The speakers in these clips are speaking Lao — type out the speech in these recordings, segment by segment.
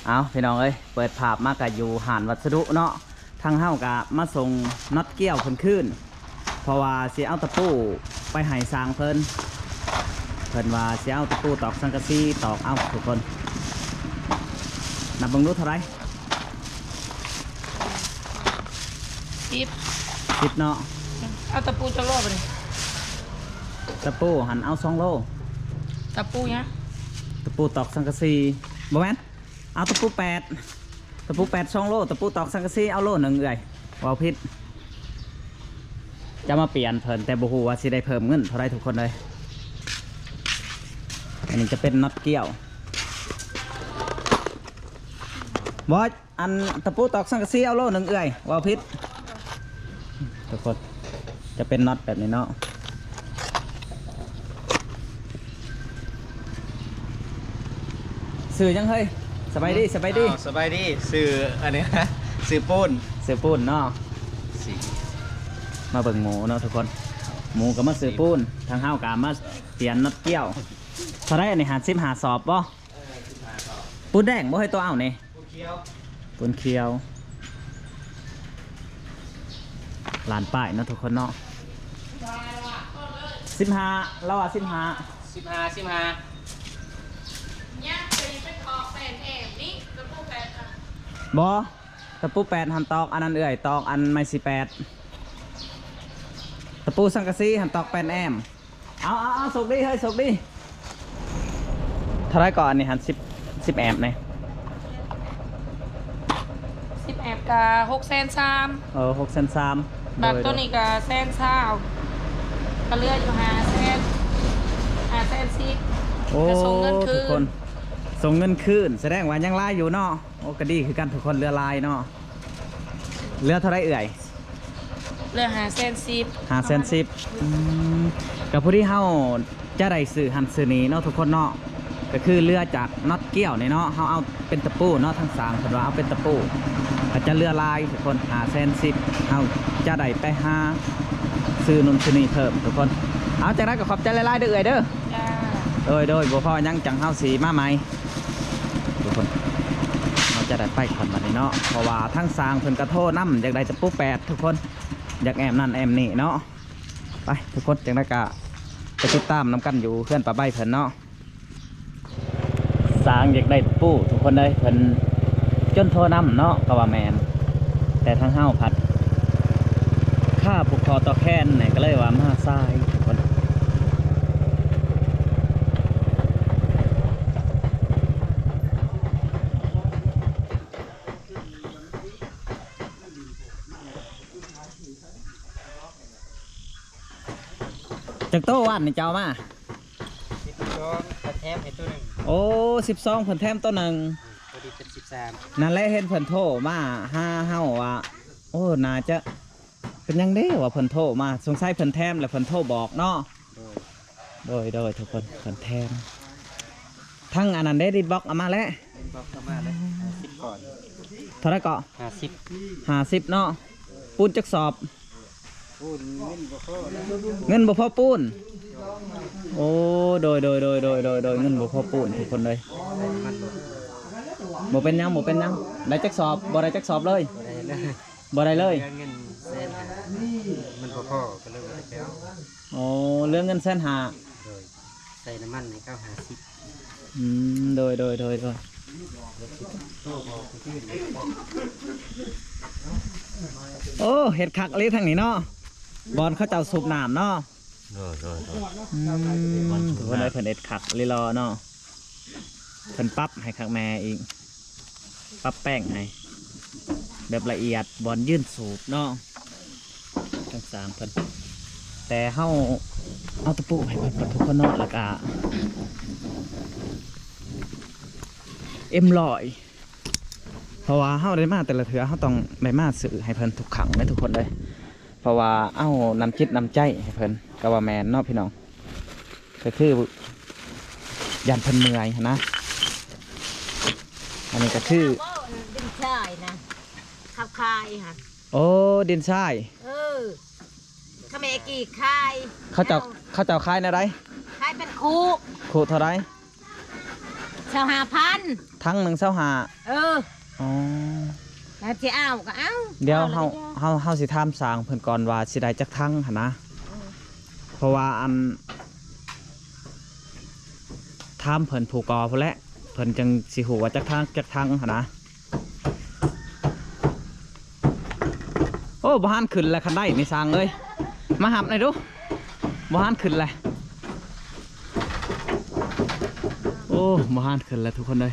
ເອົາ ພີ່ນ້ອງເອີຍ ເປີດພາບມາກະຢູ່ຮ້ານວັດສະດຸເນາະ ທາງເຮົາກະມາສົ່ງນັອດກ້ຽວເພິ່ນຄືນ ເພາະວ່າຊິເອົາຕະປູໄປໃຫ້ຊ່າງເພິ່ນ ເພິ່ນວ່າຊິເອົາຕະປູຕອກສັງກະສີຕອກເອົາທຸກຄົນ ນັບເບິ່ງດູເທົ່າໃດ? ສິບ ສິບເນາະ ເອົາຕະປູຈັກໂລບາດນີ້? ຕະປູຫັ້ນເອົາສອງໂລ ຕະປູຫຍັງ? ຕະປູຕອກສັງກະສີ ບໍ່ແມ່ນ ເອົາຕະປູແປດ ຕະປູແປດສອງໂລ ຕະປູຕອກສັງກະສີເອົາໂລໜຶ່ງເອື້ອຍ ເວົ້າຜິດ ຈະມາປ່ຽນເພິ່ນ ແຕ່ບໍ່ຮູ້ວ່າຊິໄດ້ເພີ່ມເງິນເທົ່າໃດທຸກຄົນເອີຍ ອັນນີ້ຈະເປັນນັອດກ້ຽວ ບໍ່ ອັນຕະປູຕອກສັງກະສີເອົາໂລໜຶ່ງເອື້ອຍ ເວົ້າຜິດ ທຸກຄົນ ຈະເປັນນັອດແບບນີ້ເນາະ ຊື່ຫຍັງເຮີ້ຍ? ສະບາຍດີ ສະບາຍດີ ອ້າວ ສະບາຍດີ ຊື່ອັນນີ້ ຊື່ປູນ ຊື່ປູນເນາະ ມາເບິ່ງໝູເນາະທຸກຄົນ ໝູກໍມາຊື້ປູນ ທາງເຮົາກໍມາປ່ຽນນັອດກ້ຽວ ເທົ່າໃດອັນນີ້ ຫ້າສິບຫ້າສອບບໍ່? ເອີ ຫ້າສິບຫ້າສອບ ປູນແດງບໍ່ໃຫ້ໂຕເອົານີ້? ປູນຂຽວ ປູນຂຽວ ລ້ານປາຍເນາະທຸກຄົນເນາະ ສິບຫ້າ ລາວວ່າສິບຫ້າ ສິບຫ້າ ສິບຫ້າ ຍັງໄປເທາະແປນແອມນີ້ ຕະປູແປດ ບໍ່ ຕະປູແປດຫັ້ນຕອກອັນນັ້ນເອື້ອຍ ຕອກອັນໄມ້ສີ່ແປດ ຕະປູສັງກະສີຫັ້ນຕອກແປນແອມ ເອົາ ເອົາ ເອົາ ໂຊກດີເຮີ້ຍ ໂຊກດີ ເທົ່າໃດກໍອັນນີ້ຫັ້ນ ສິບ ສິບແອມນີ້ ສິບແອມກະຫົກແສນສາມ ເອີ ຫົກແສນສາມ ບາດໂຕນີ້ກະແສນຊາວ ກະເຫຼືອຢູ່ຫ້າແສນ ຫ້າແສນສິບ ໂອ້ ກະສົ່ງເງິນຄືນ ທຸກຄົນ ສົ່ງເງິນຄືນ ສະແດງວ່າຍັງຫຼາຍຢູ່ເນາະ ໂອ້ ກະດີຄືກັນທຸກຄົນ ເຫຼືອຫຼາຍເນາະ ເຫຼືອເທົ່າໃດເອື້ອຍ? ເຫຼືອຫ້າແສນສິບ ຫ້າແສນສິບ ປະມານ ອືມ ກະພໍດີເຮົາຈະໄດ້ຊື້ຫັ້ນຊື້ນີ້ເນາະທຸກຄົນເນາະ ກະຄືເຫຼືອຈາກນັອດກ້ຽວນີ້ເນາະ ເຮົາເອົາເປັນຕະປູເນາະ ທາງຊ່າງເພິ່ນວ່າເອົາເປັນຕະປູ ກະຈະເຫຼືອຫຼາຍທຸກຄົນ ຫ້າແສນສິບ ເຮົາຈະໄດ້ໄປຫາຊື້ນຸ່ນຊື້ນີ້ເພີ່ມທຸກຄົນ ເອົາ ຈັ່ງໃດກໍຂອບໃຈຫຼາຍໆເດີເອື້ອຍເດີ ໂດຍ ໂດຍ ບໍ່ພໍຫຍັງ ຈັ່ງເຮົາຊິມາໃໝ່ ທຸກຄົນ ເຮົາຈະໄດ້ໄປກ່ອນບັດນີ້ເນາະ ເພາະວ່າທາງຊ່າງເພິ່ນກະໂທນຳ ຢາກໄດ້ຕະປູແປດທຸກຄົນ ຢາກແອມນັ້ນແອມນີ້ເນາະ ໄປທຸກຄົນ ຈັ່ງໃດກະໄປຕິດຕາມນຳກັນຢູ່ເຮືອນປ້າໃບເພິ່ນເນາະ ຊ່າງຢາກໄດ້ຕະປູທຸກຄົນເອີຍ ເພິ່ນຈົນໂທນຳເນາະ ກະວ່າແມ່ນ ແຕ່ທາງເຮົາພັດ ຄາຜູ້ຂໍຕໍ່ແຄນນີ້ ກະເລີຍວ່າມາສາຍທຸກຄົນ ຈັກໂຕວານນີ້ເຈົ້າເອົາມາ? ສິບສອງ ເພິ່ນແຖມໃຫ້ໂຕໜຶ່ງ ໂອ້ ສິບສອງ ເພິ່ນແຖມໂຕໜຶ່ງ ພໍດີເປັນສິບສາມ ນັ້ນແຫຼະ ເຫັນເພິ່ນໂທມາຫາເຮົາວ່າ ໂອ້ ໜ້າຈະ ເປັນຫຍັງເດ້ວ່າເພິ່ນໂທມາ ສົງໄສເພິ່ນແຖມແລ້ວເພິ່ນໂທບອກເນາະ ໂດຍ ໂດຍ ໂດຍ ທຸກຄົນ ເພິ່ນແຖມ ທັງອັນນັ້ນເດ້ ດິນບລັອກເອົາມາແລ້ວ ດິນບລັອກເອົາມາແລ້ວ ຫ້າສິບກ່ອນ ເທົ່າໃດເກາະ? ຫ້າສິບ ຫ້າສິບເນາະ ປູນຈັກສອບ? ປູນເງິນບໍ່ພໍ ເງິນບໍ່ພໍປູນ ໂອ້ ໂດຍ ໂດຍ ເງິນບໍ່ພໍປູນທຸກຄົນເອີຍ ບໍ່ເປັນຫຍັງ ບໍ່ເປັນຫຍັງ ໄດ້ຈັກສອບ ບໍ່ໄດ້ຈັກສອບເລີຍ ບໍ່ໄດ້ເລີຍ ບໍ່ໄດ້ເລີຍ ເຫຼືອເງິນແສນຫ້າ ມັນບໍ່ພໍ ກະເລີຍບໍ່ໄດ້ໄປເອົາ ໂອ້ ເຫຼືອເງິນແສນຫ້າ ໂດຍ ໃສ່ນ້ຳມັນໃຫ້ເຂົາຫ້າສິບ ອືມ ໂດຍ ໂດຍ ໂດຍ ໂດຍ ໂອ້ ເຮັດຄັກອີ່ຫຼີທາງນີ້ເນາະ ບ່ອນເຂົາເຈົ້າສູບນ້ຳເນາະ ໂດຍ ໂດຍ ໂດຍ ອືມ ຖືວ່າໄດ້ເພິ່ນເຮັດຄັກອີ່ຫຼີເນາະ ເພິ່ນປັບໃຫ້ຄັກແນ່ອີກ ປັບແປ້ງໃຫ້ແບບລະອຽດ ບ່ອນຢືນສູບເນາະ ທັງສາມເພິ່ນ ແຕ່ເຮົາເອົາຕະປູໃຫ້ເພິ່ນກ່ອນທຸກຄົນເນາະ ແລ້ວກະເອັມຮ້ອຍ ເພາະວ່າເຮົາໄດ້ມາແຕ່ລະເທື່ອ ເຮົາຕ້ອງໄດ້ມາຊື້ໃຫ້ເພິ່ນທຸກຄັ້ງເດ້ທຸກຄົນເດ້ ເພາະວ່າເອົານ້ຳຈິດນ້ຳໃຈໃຫ້ເພິ່ນ ກະວ່າແມ່ນເນາະພີ່ນ້ອງ ກະຄືຢ້ານເພິ່ນເມື່ອຍຫັ້ນນະ ອັນນີ້ກະຄື ດິນຊາຍນະ ຂັບຂາຍຫັ້ນ ໂອ້ ດິນຊາຍ ເອີ ຂະແມກີກຂາຍ ເຂົາເຈົ້າ ເຂົາເຈົ້າຂາຍແນວໃດ? ຂາຍເປັນຄູ່ ຄູ່ເທົ່າໃດ? ສ ຊາວຫ້າພັນ ຖັງໜຶ່ງຊາວຫ້າ ເອີ ອໍ ແລ້ວຊິເອົາກໍເອົາ ດຽວເຮົາ ເອົາແລ້ວກໍຢ່າ ເຮົາ ເຮົາຊິຖາມຊ່າງເພິ່ນກ່ອນວ່າຊິໄດ້ຈັກຖັງຫັ້ນນະ ເພາະວ່າອັນ ຖາມເພິ່ນຜູ້ກໍ່ພຸ້ນແຫຼະ ເພິ່ນຈຶ່ງຊິຮູ້ວ່າຈັກຖັງ ຈັກຖັງຫັ້ນນະ. ໂອ້ ບໍ່ຫັນຂຶ້ນແລ້ວຄັນໄດນີ້ຊ່າງເອີຍ ມາຮັບໜ່ອຍດູ ບໍ່ຫັນຂຶ້ນແລ້ວ ໂອ້ ບໍ່ຫັນຂຶ້ນແລ້ວທຸກຄົນເອີຍ.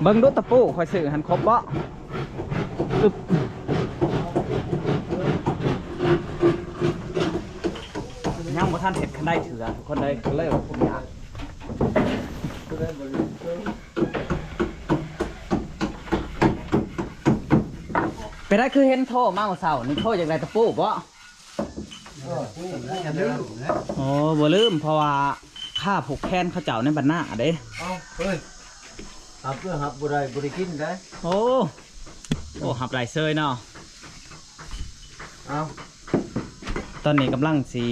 ເບິ່ງດູຕະປູຂ້ອຍຊື້ຫັ້ນຄົບບໍ່? ອຶບ ຍັງບໍ່ທັນເຮັດຄັນໄດເທື່ອ ທຸກຄົນເອີຍ ກໍເລີຍວ່າຄົບຍາກ. ເປັນໃດຄືເຫັນໂທມາມື້ເຊົ້ານີ້ ໂທຢາກໄດ້ຕະປູບໍ່? ໂອ້ ບໍ່ລືມ ເພາະວ່າຄາຜູກແຂນເຂົາເຈົ້າໃນບັນນາເດ້. ເອົ້າ ເອີຍ ຮັບເດີ ຮັບບໍ່ໄດ້ ບໍ່ໄດ້ກິນໄດ໋. ໂອ້ ໂອ້ ຮັບໄດ້ເຊີຍເນາະ. ເອົ້າ ຕອນນີ້ກຳລັງຊິ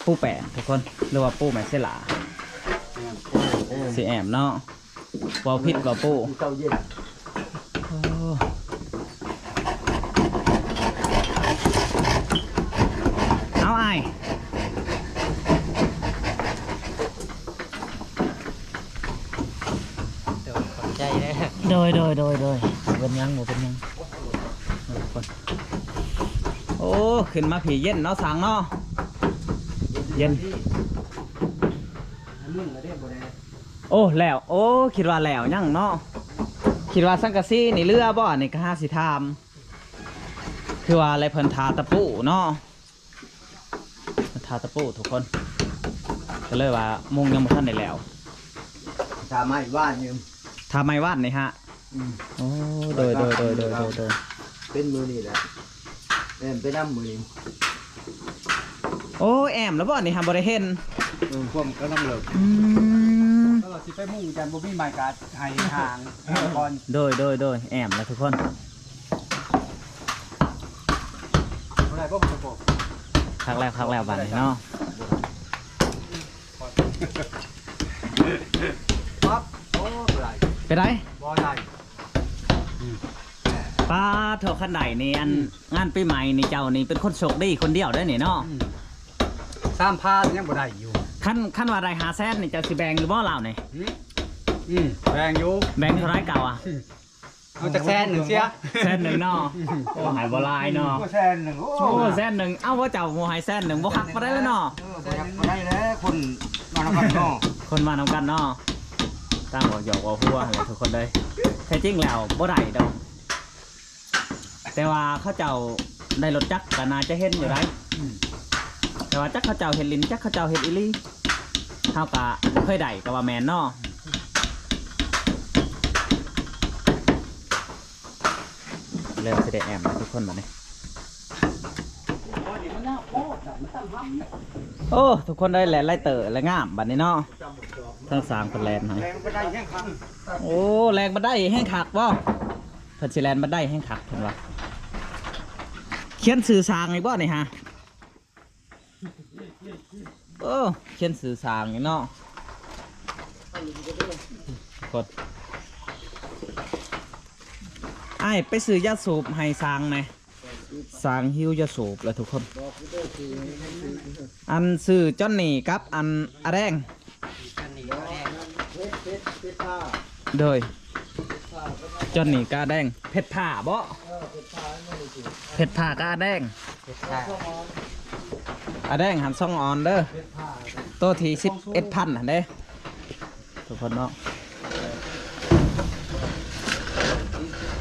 ປູແປ້ງທຸກຄົນ ຫຼືວ່າປູແມ່ເຊລາ ຊິແອ້ມເນາະ. ເວົ້າຜິດເວົ້າໂປ້ ເຊົ້າເຢັນ ເອີ ເອົາອ້າຍ ໂດຍ ຂອບໃຈເດີ ໂດຍ ໂດຍ ໂດຍ ໂດຍ ບໍ່ເປັນຫຍັງ ບໍ່ເປັນຫຍັງ ໂອ້ ຂຶ້ນມາພີ້ເຢັນເນາະ ຊ່າງເນາະ ເຢັນ ໂອ້ ແລ້ວ ໂອ້ ຄິດວ່າແລ້ວ ຍັງເນາະ ຄິດວ່າສັງກະສີນີ້ເຫຼືອບໍ່ ອັນນີ້ກໍຫາຊິຖາມ ຄືວ່າແລ້ວເພິ່ນຖ້າຕະປູເນາະ ຖ້າຕະປູທຸກຄົນ ກໍເລີຍວ່າມຸງຍັງບໍ່ທັນໄດ້ແລ້ວ ຖ້າໄມ້ວານນີ້ ຖ້າໄມ້ວານນີ້ຮະ ອືມ ໂອ້ ໂດຍ ໂດຍ ເປັນມື້ນີ້ແຫຼະ ແອ້ມໄປນຳມື້ນີ້ ໂອ້ ແອ້ມແລ້ວບໍ່ນີ້ຫາບໍ່ໄດ້ເຫັນ ເອີ ພວກມັນກຳລັງເລີກ ອືມ ເອີ ຊິໄປມຸງຈັນບໍ່ມີໄມ້ກະໃຫ້ຫ່າງກ່ອນ ໂດຍ ໂດຍ ໂດຍ ແອ້ມແລ້ວທຸກຄົນ ບໍ່ໄດ້ບໍ່ ບໍ່ໄດ້ ຄັກແລ້ວ ຄັກແລ້ວບາດນີ້ເນາະ ປັບ ໂອ້ ບໍ່ໄດ້ ເປັນໃດ ບໍ່ໄດ້ ອືມ ປາໂທ ຄັນໄດນີ້ ອັນ ອືມ ງານປີໃໝ່ນີ້ເຈົ້ານີ້ເປັນຄົນໂຊກດີຄົນດຽວໄດ໋ນີ້ເນາະ ອືມ ສາມພັນຍັງບໍ່ໄດ້ຢູ່ ຄັນ ຄັນວ່າໄດ້ຫ້າແສນນີ້ ເຈົ້າຊິແບ່ງຢູ່ບໍ່ລາວນີ້ ອືມ ອືມ ແບ່ງຢູ່ ແບ່ງເທົ່າໃດເຈົ້າອະ ອືມ ເອົາຈັກແສນໜຶ່ງເສຍ ແສນໜຶ່ງເນາະ ໂອ້ ໃຫ້ບໍ່ຫຼາຍເນາະ ໂອ້ ແສນໜຶ່ງ ໂອ້ ໂອ້ ແສນໜຶ່ງ ເອົາ ວ່າເຈົ້າບໍ່ໃຫ້ແສນໜຶ່ງ ບໍ່ຄັກປານໃດແລ້ວເນາະ ເອີ ບໍ່ຢາກບໍ່ໄດ້ແລ້ວ ຄົນມານຳກັນເນາະ ຄົນມານຳກັນເນາະ ຕ່າງເວົ້າຫຍອກເວົ້າຫົວຫັ້ນແຫຼະທຸກຄົນເອີຍ ແທ້ຈິງແລ້ວບໍ່ໄດ້ດອກ ແຕ່ວ່າເຂົາເຈົ້າໄດ້ລົດຈັກກໍໜ້າຈະເຫັນຢູ່ໄດ໋ ອືມ ແຕ່ວ່າຈັກເຂົາເຈົ້າເຮັດຫຼິ້ນ ຈັກເຂົາເຈົ້າເຮັດອີ່ຫຼີ ເຮົາກໍບໍ່ເຄີຍໄດ້ກໍວ່າແມ່ນເນາະ ເລີ່ມຊິໄດ້ແອ້ມແລ້ວທຸກຄົນບັດນີ້ ໂອ້ ທຸກຄົນເອີຍ ແລ່ນໄລ່ເຕີ ແລ່ນງາມບັດນີ້ເນາະ ທາງຊ່າງເພິ່ນແລ່ນໃຫ້ ໂອ້ ແລ່ນບັນໄດແຮງຄັກບໍ່? ເພິ່ນຊິແລ່ນບັນໄດແຮງຄັກເພິ່ນວ່າ ຂຽນຊື່ຊ່າງອີກບໍ່ນີ້ຫາ? ໂອ້ ຂຽນຊື່ຊ່າງອີກເນາະ ກົດ ອ້າຍ ໄປຊື້ຢາສູບໃຫ້ຊ່າງແດ່ ຊ່າງຫິວຢາສູບແລ້ວທຸກຄົນ ອັນຊື່ຈອນນີ້ກັບອັນອາແດງ ໂດຍ ຈອນນີ້ກາແດງ ເພັດພ້າບໍ່? ເພັດພ້າກາອາແດງ ອາແດງຫັ້ນສອງອອນເດີ ໂຕທີ່ສິບເອັດພັນຫັ້ນເດ້ ທຸກຄົນເນາະ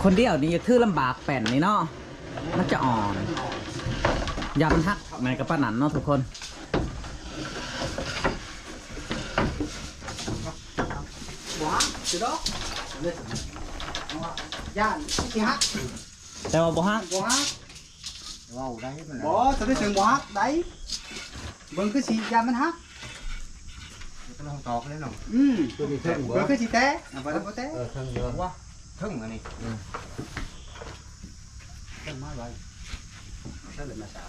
ຄົນດຽວນີ້ຖືລຳບາກແປ້ນນີ້ເນາະ ມັນຈະອ່ອນ ຢ້ານມັນຫັກ ແມ່ນກໍປານນັ້ນເນາະທຸກຄົນ ບໍ່ຫັກຊິດອກ ຢ້ານຊິຫັກ ແຕ່ວ່າບໍ່ຫັກ ບໍ່ຫັກ ເວົ້າໄດ້ມັນ ບໍ່ ຕົວນີ້ເຖິງບໍ່ຫັກໄດ໋ ເບິ່ງຄືຊິຢ້ານມັນຫັກ ກຳລັງຕອກເລີຍເນາະ ອືມ ຕົວນີ້ເຖິງ ເບິ່ງຄືຊິແຕກ ເອົາໄປແລ້ວບໍ່ແຕກ ເອີ ເຖິງຢູ່ ວ່າເຖິງອັນນີ້ ອືມ ເຖິງມາໄວ ໃຊ້ເລີຍມາສາບ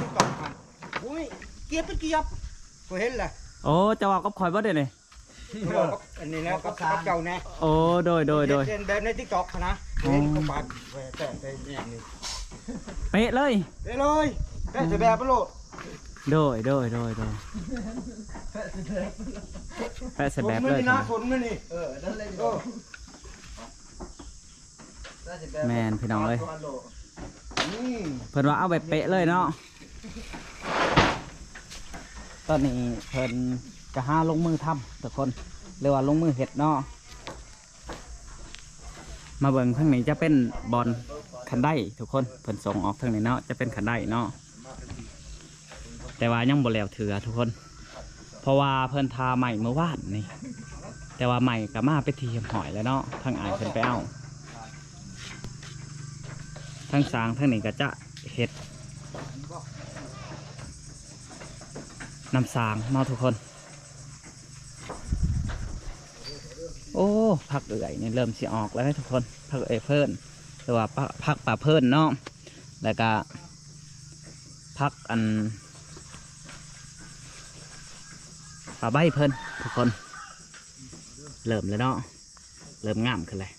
TikTok ຫັ້ນ ໂອ້ຍ ກຽບເປັນກຽບ ຂ້ອຍເຫັນແຫຼະ. ໂອ້ ເຈົ້າເວົ້າກັບຂ້ອຍບໍ່ເດນີ້? ເວົ້າກັບອັນນີ້ແຫຼະ ກັບ ກັບເຈົ້າແດ່. ໂອ້ ໂດຍ ໂດຍ ໂດຍ ເຮັດແບບໃນ TikTok ຫັ້ນນະ. ອໍ ເຫັນກໍປາດແປະ ແປະ ແປະແບບນີ້ ເປະເລີຍ ເປະເລີຍ ແປະໃສ່ແບບໂລດ. ໂດຍ ໂດຍ ໂດຍ ໂດຍ ແປະໃສ່ແບບເລີຍ ສົນມັນນີ້ນະ ສົນມັນນີ້. ເອີ ນັ້ນແຫຼະ ເອີ ແມ່ນພີ່ນ້ອງເອີຍ ອືມ ເພິ່ນວ່າເອົາແບບເປະເລີຍເນາະ. ຕອນນີ້ເພິ່ນກະຫາລົງມືທຳທຸກຄົນ ຫຼືວ່າລົງມືເຮັດເນາະ. ມາເບິ່ງທາງນີ້ຈະເປັນບ່ອນຄັນໄດທຸກຄົນ ເພິ່ນສົ່ງອອກທາງນີ້ເນາະ ຈະເປັນຄັນໄດເນາະ ແຕ່ວ່າຍັງບໍ່ແລ້ວເທື່ອທຸກຄົນ ເພາະວ່າເພິ່ນຖ້າໄມ້ມື້ວານນີ້ ແຕ່ວ່າໄມ້ກໍມາເປັນທີ່ຮຽບຮ້ອຍແລ້ວເນາະ ທາງອ້າຍເພິ່ນໄປເອົາ. ທາງສ້າງທາງນີ້ກໍຈະເຮັດນຳສ້າງເນາະທຸກຄົນ. ໂອ້ ຜັກເອື້ອຍນີ້ເລີ່ມຊິອອກແລ້ວເດ້ທຸກຄົນ ຜັກເອື້ອຍເພິ່ນ ຫຼືວ່າ ປະ ຜັກປາເພິ່ນເນາະ ແລ້ວກະຜັກອັນ ປາໃບເພິ່ນທຸກຄົນ ເລີ່ມແລ້ວເນາະ ເລີ່ມງາມຂຶ້ນແລ້ວ.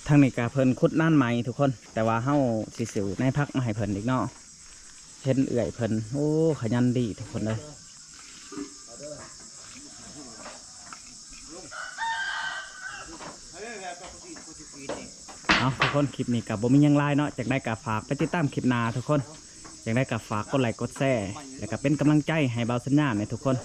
ທາງນີ້ກະເພິ່ນຂຸດນານໃໝ່ທຸກຄົນ ແຕ່ວ່າເຮົາຊິຊື້ໃນຜັກມາໃຫ້ເພິ່ນອີກເນາະ. ເຫັນເອື້ອຍເພິ່ນ ໂອ້ ຂະຫຍັນດີທຸກຄົນເອີຍ. ເອົາທຸກຄົນ ຄລິບນີ້ກໍບໍ່ມີຫຍັງຫຼາຍເນາະ ຈັ່ງໃດກໍຝາກໄປຕິດຕາມຄລິບໜ້າທຸກຄົນ ຈັ່ງໃດກໍຝາກກົດໄລກົດແຊ ແລ້ວກໍເປັນກຳລັງໃຈໃຫ້ບ່າວສັນຍາແດ່ທຸກຄົນ.